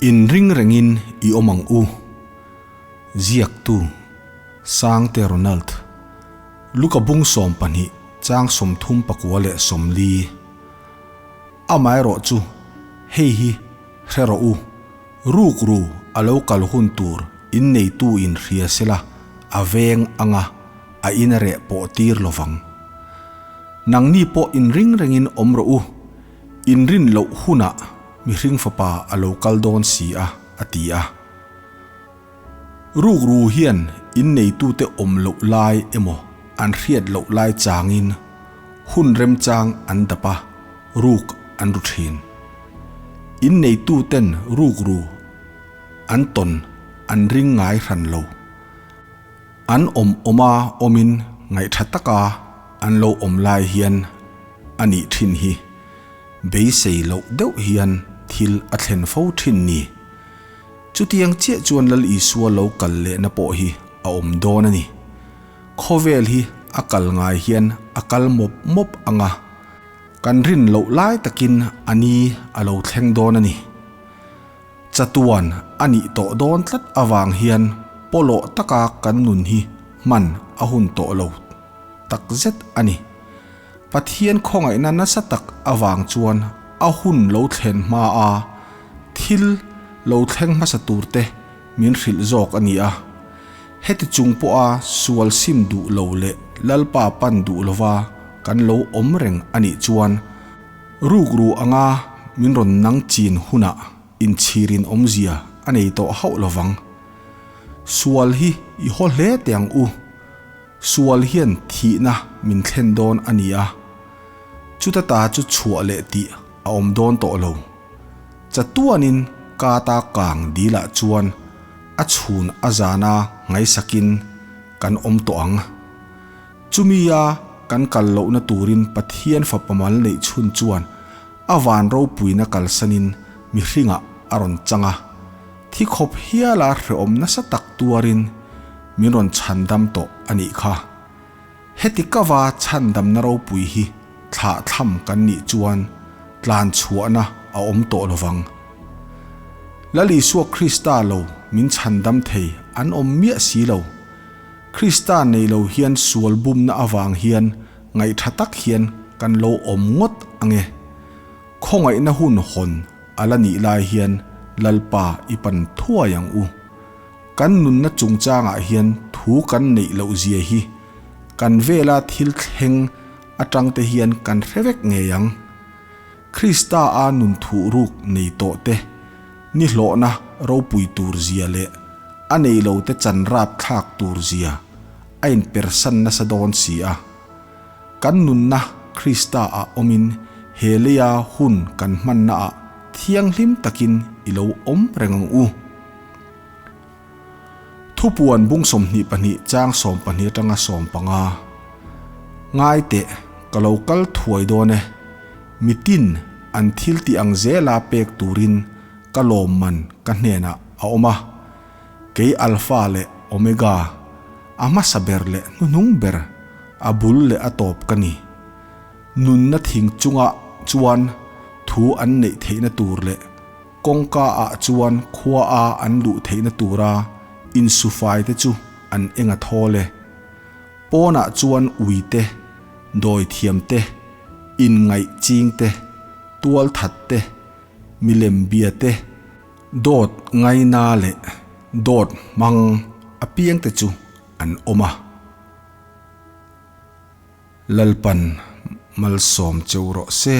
Inring rengin i awm ang u. Ziaktu, Sangte Ronald. Luka bung 12 chang 34 leh 40. Amaherawh chu hei hi hre rawh u, rukru a lo kal hun tur in neitu in hria sela a veng anga a in a reh pawh tir lovang. Nangni pawh inring rengin awm rawh u, inrin loh hunah mihring fapa a lo kal dawn si a, a ti a. Rukru hian in neitute awm loh lai emaw an hriat loh lai changin hun remchang an dap a, ruk an ru thin. In neituten rukru an tawn an ring ngai hran lo. An awm awma awmin ngaihtha taka an lo awm lai hian a nih thin hi beisei loh deuh hian thil a thlen fo thin ni. Chutiang chiah chuan Lal Isua lo kal lehna pawh hi a awm dawn a ni. Khawvel hi a kal ngai hian a kal mawp mawp ang a, kan rin loh lai takin a ni a lo thleng dawn a ni. Chatuan a nih tawh dawn tlat avang hian pawlawh taka kan nun hi hman a hun tawh lo takzet a ni. Pathian khawngaihna nasa tak avang chuan a hun lo thlen hma a thil lo thleng hmasa turte min hrilh zawk a ni a. Heti chung pawha sual sim duh lo leh Lalpa pan duh lova kan lo awm reng a nih chuan rukru anga min rawn nang chin hunah inchhirin awmzia a nei tawh hauh lovang. Sual hi i haw hle teh ang u. Sual hian thihna min thlen dawn a ni a, chuta ta chu chhuah leh tih a awm dawn tawh lo. Chatuanin ka ta kang dilah chuan a chhun a zana ngaisakin kan awm tawh ang. Chumia kan kal lohna turin Pathian fapa mal neih chhun chuan a van ropuina kalsanin mihringah a rawn chang a, thi khawp hiala hrehawm nasa tak tuarin min rawn chhandam tawh a nih kha. Heti kava chhandamna ropui hi thlahthlam kan nih chuan tlan chhuahna a awm tawh lovang. Lal Isua Krista lo min chhandam thei an awm miah si lo. Krista nei lo hian sual bumna avang hian Ngaihtha tak hian kan lo awm ngawt ang e. Khawngaihna hun hawn a la nih lai hian Lalpa i pan thuai ang u. Kan nunna chungchangah hian thu kan neih loh zia hi kan vela thil thleng atangte hian kan hre vek ngei ang. Krista a nun thuh ruk nei tawh te, nihlawhna ropui tur zia leh a nei lo te chan rapthlak tur zia a inpersan nasa dawn si a. Kan nunna Krista-ah awmin he leia hun kan hmannaah thianghlim takin i lo awm reng ang u. Thupuan bung 22 chang 12 atanga 15. Ngai teh, ka lo kal thuai dawn e. Mitin an thil tih ang zela pek turin ka lawmman ka hnenah a awm a. Kei Alpha leh Omega, a hmasa ber leh hnuhnung ber, a bul leh a tawp ka ni. Nunna thing chungah chuan thu an neih theihna tur leh kawngka ah chuan khua a an luh theihna tura insufai te chu an eng a thawl e. Pawnah chuan ui te, dawithiam te, inngaih ching te, tualthat te, milem bia te, Dawt ngaina leh dawt hmang apiangte chu an awm a. Lalpan malsawm cheu rawh se.